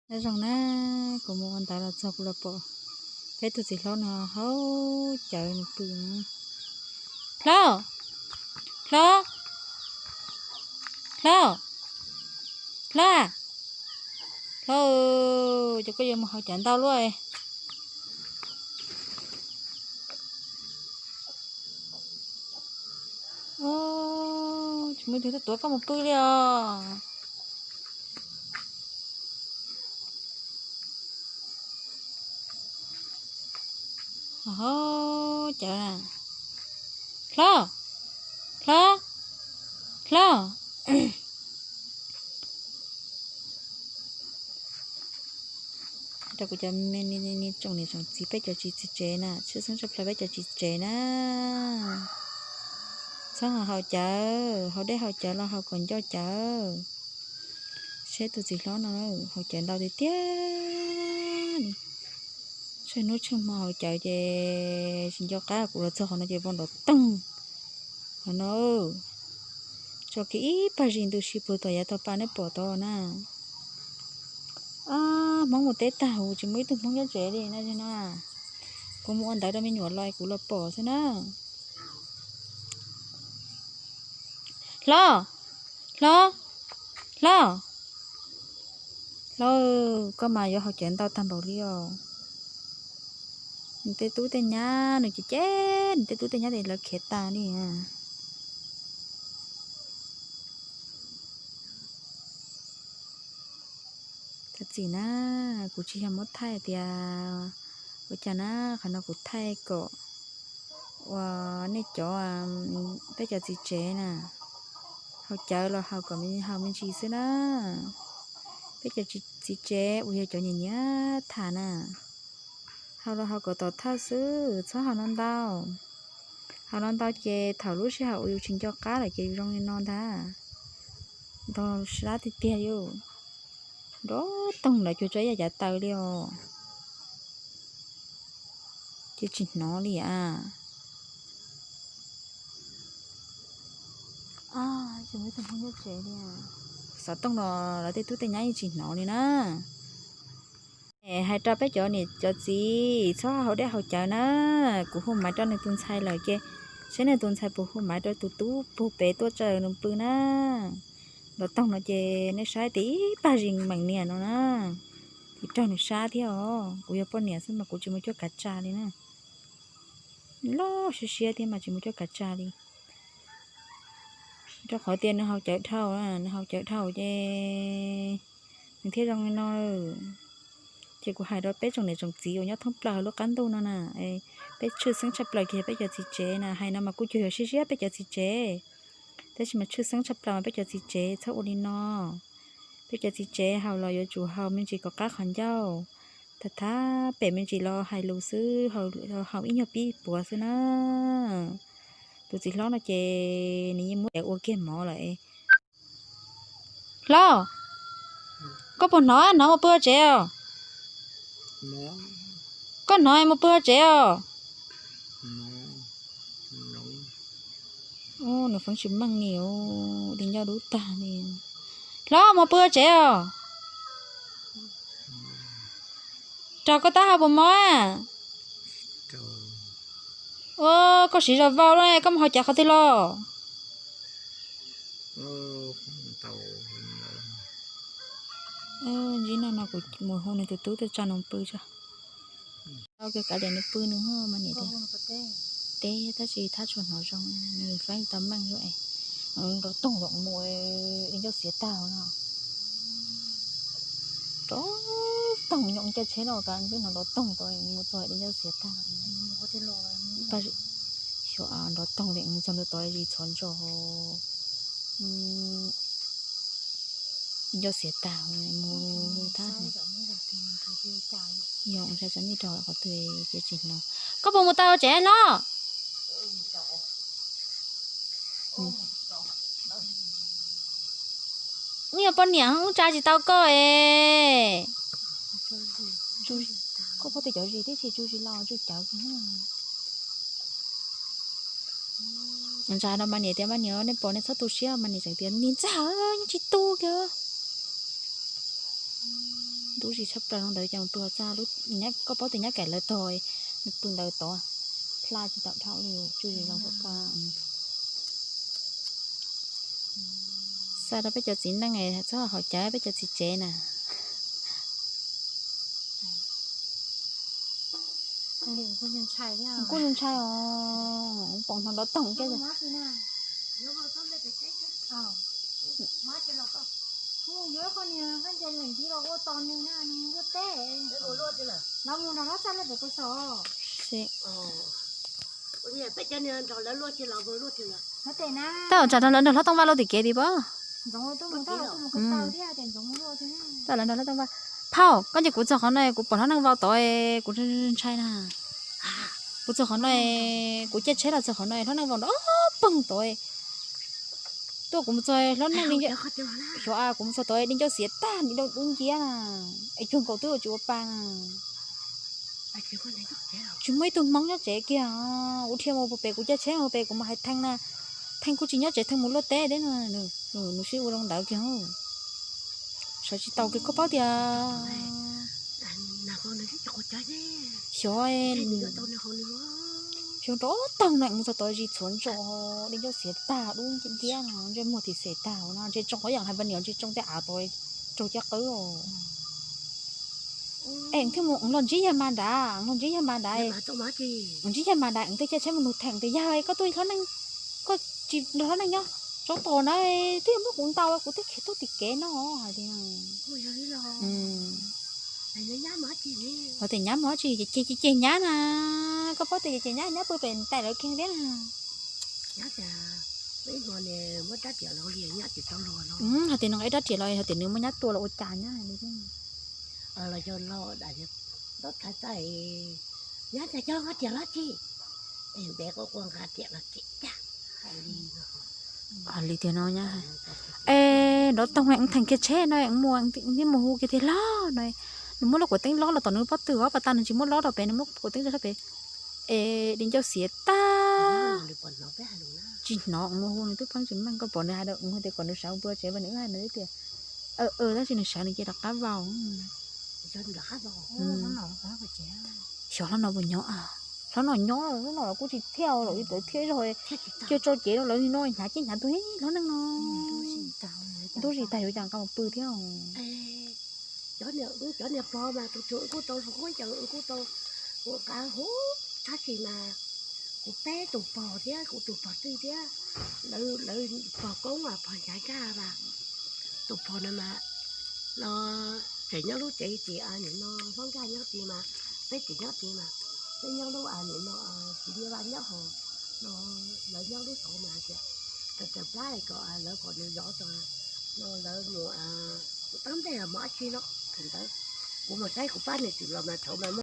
Nyob zoo na, kuv mus ua ntawv los txog kuv los pom peb tug txiv hlob no haus cawv nws pw. Hlob, hlob, hlob, hlob, hlob, ces koj yuav mus haus cawv ntau luaj. Tsis muaj ib tug tuaj tuav koj mus pw li os. Haus cawv na. Hlob, hlob, hlob. Rau kuv cov me tsoom niam tsoom txiv peb cov txiv tsev na, tshwj xeeb tshaj plaws peb cov txiv tsev na. Txhob haus cawv, haus dej haus cawv los haus kom ncauj cawv. Seb tus txiv hlob no haus cawv ntau tiag tiag li. Tsheej hnub tsheej hmo haus cawv ces tsis nco qab, kuv los txog qhov no ces vau nrov toog. Qhov no tso kiag ib pag zis ntws si puag tom yav tog pa neb pom tod na. Hmoob mus teb tag huv tsis muaj ib tug Hmoob nyob tsev li na no. Kuv mus ua ntawv rau me nyuam los kuv los pom xwb na. Hlob, hlob, hlob, hlob, koj mas yuav haus cawv ntau tag npaum li os. Nws tej tub tej nyab nws ces ces nws tej tub tej nyab ces lawv khiav tas li. Thov txim na, kuv tsis yog muab thaij tias ua cas na, qhov no kuv thaij kom uas nej cov, peb cov txiv tsev na, haus cawv los haus kom haus me ntsis xwb na. Peb cov txiv tsev uas yog cov nyiam nyiam tham na, haus los haus kom tom thawj xwb, txhob haus no ntau. Haus no ntau ces thaum lub sij hawm uas yus tsis nco qab lawm ces yus zoo li no ntag. Ntog sab tiag tiag li. Nrov toog lawv cuag tso ib yam cav taws li os. Ces tsis hnov li a. Xov tooj los lawv tej tub tej nyab yeej tsis hnov li na. Hais rau peb cov niam cov txiv txhob haus dej haus cawv na. Kuv hu maiv rau nws tus ntxhais lawm ces seb nws tus ntxhais puas hu maiv rau tus tub puag pem tuaj tsaws nws pw na. Nrov toog no ces nej saib tias ib pag zis meem niam no na, ces raug nws sab thiab os. Kuv yog poj niam xwb mas kuv tsis mus cuag kav tsa li na. Loj siab siab thiab mas tsis mus cuag kav tsa li. Rau qhov tias nws haus cawv dhau, nws haus cawv dhau ces nws thiaj zoo li no. Ces kuv hais rau peb tsoom niam tsoom txiv uas nyob thoob plaws hauv lub qab ntuj no na, peb tshwj xeeb tshaj plaws kiag peb cov txiv tsev na, hais no mas kuj cuag yog siab siab peb cov txiv tsev, tab sis mas tshwj xeeb tshaj plaws mas peb cov txiv tsev txhob ua li no. Peb cov txiv tsev haus los yuav tsum haus me ntsis kom qab qhov ncauj, thab thab pem me ntsis los hais lus xwb, haus ib nyuag pib puav xwb na. Tus txiv hlob no ces nws yeej muab ua kiag mov lawm. Hlob, koj puas hnov, hnov mus pw tsev os? Koj hnov mus pw tsev os? Nws feeb tsis meej li, di ncauj dub tag li. Hlob, mus pw tsev os? Rau koj taub hau puas mob? Ua, koj siv zog vau lawm, koj mus haus cawv qhov twg los? Ntsib no no kuv mus hu nws tus tub tuaj tso nws pw tso. Tau kiag kav liam nws pw nws mas niam tias teb tab sis thab tsuas hnov zoo, nws feeb tau meej zoo es nrov toog los mus di ncauj xiav tag no. Nrov toog nyob caij tsheb no kav twb hnov nrov toog tod mus txog di ncauj xiav tag. Xyov nrov toog li mus txog ntua tod zis txhov ntso di ncauj xiav tag mus thab. Yog ua ntshai tso nej rau qhov twg ces tsis hnov. Koj puas mus tau tsev hlob? Neb yog poj niam ub tsa tsis tau koj es. Koj phob twg cov zis tib si tsuj zis los tsuj cawv. Ntshai no mas niam tias mas niam nej pom nej txhob tu siab mas niam tseem tias niam ntxawm yeej tsis tu kiag. Tub zis tshaj plaws no ntawd ces pw txaj lub, koj paub tias nyab kaim lawv tog, nws pw ntawd tod, plha tsis tau dhau li, tub zis los ka. Xa rau peb cov txiv neej txhob haum cawv peb cov txiv tsev na. Kuj ntshai os, pom hnov nrov toog kiag. Tab tom tsam nrog lawv nrog hlob tooj vaj lub tim kev tim pob. Tab lawv nrog hlob tooj vaj. Phauj, koj nce kuv txog qhov no kuv pom hlob neej vau tod, kuv ntshai na. Kuv txog qhov no, kuv caij tsheb los txog qhov no hlob neej vau nrov poog tod. Tuaj kuv mus txog hlob neej, xyov kuv mus txog tod di ncauj xiav tag, di dub nciab na, es cuag nkaus twb ua tsis ua pa na. Tsis muaj ib tug hmoob nyob tsev kiag. Kuv dhia mus pem, kuv caij tsheb mus pem, kuv mus hais Theej na, Theej kuj tsis nyob tsev, Theej mus luaj teb thiab, nws sib ua zoo ntawd kiag. Sawv tsis tau kiag, koj paub tias xyov, xyov nrov toog na, mus txog tod zis txhuav ntsos, di ncauj xiav tag, dub nciab nciab no, ntsej muag tim xem tag no, ntshe tsoo qhov yam hais pab niam, ntshe tsoo tej av tod raug caj qwb os. Es thiaj mus los ntsib yawg mas nrad, los ntsib yawg mas nrad, ntsib yawg mas nrad, twb caij tsheb mus nug Theej tias yawg, koj tuaj hlob neej, koj tsis nrog hlob neej nyob tsob tos na, twb yog muab kuv ntaus, kuv twb khiav tuaj tim kev no hais tias. Hos tias nyab mus dab tsi, ces ces nyab na, koj paub tias ces ces nyab, nyab pw pem tais lawv kheej thiab na. Hais tias nws nqa ib rab riam los, hais tias nws muab nyab tua los ua cas nyab li. Los yog los, tab txhais txais, nyab tias cov nqa riam los tsis, es ntev quaj quaj nqa riam los tsis cas. Hais li tiag no nyab. Es nrov toog, Theej kiag tsheb no, mus, thiaj mus hu kiag tiag los no. Nws muab lub kuv teeb lob los tom nws pob tw, ob pas tas nws tsis muab lob rau pem, nws muab kuv teeb rau sab pem. Es di ncauj xiav tag. Tsis hnov, mus hu nws twb pheej tsis meej, koj pom nws hais rau tias kom nws sawv npua tsev, nws wb hais nws tias, tab sis nws sawv nws cia rov qab vau. Xyov hlob no puas nyob, hlob no nyob, hlob no kuj tsis thiaj los, ib tawm thiaj zog, cia tso cev rau lawv no hnyav cev hnyav tuag hlob neej no. Ntub zis tag yuav cas nqa mus pw thiab. Cov niag pog mas tus twg kuj tau hluas, kuj tau ua qab huv, tab sis mas kuv peb tus pog thiab kuv tus pog twj thiab, lawv pog koob mas pog nchav ntsaj mas, tus pog no mas, no, tseem nyob lub tsev tim no, Hmoob Nkaj nyob tid mas, peb tseem nyob tid mas, peb nyob lub a nim no, tsis nyob vaj nyob hauv no, lawv nyob lub tod mas hais tias, raws plab kom lawv kom nws zov tau, no lawv mus, kuv tab ntej los mus dab tsi no, thaum ntawd kuv mus saib kuv pab nws txwm los mas thaum mas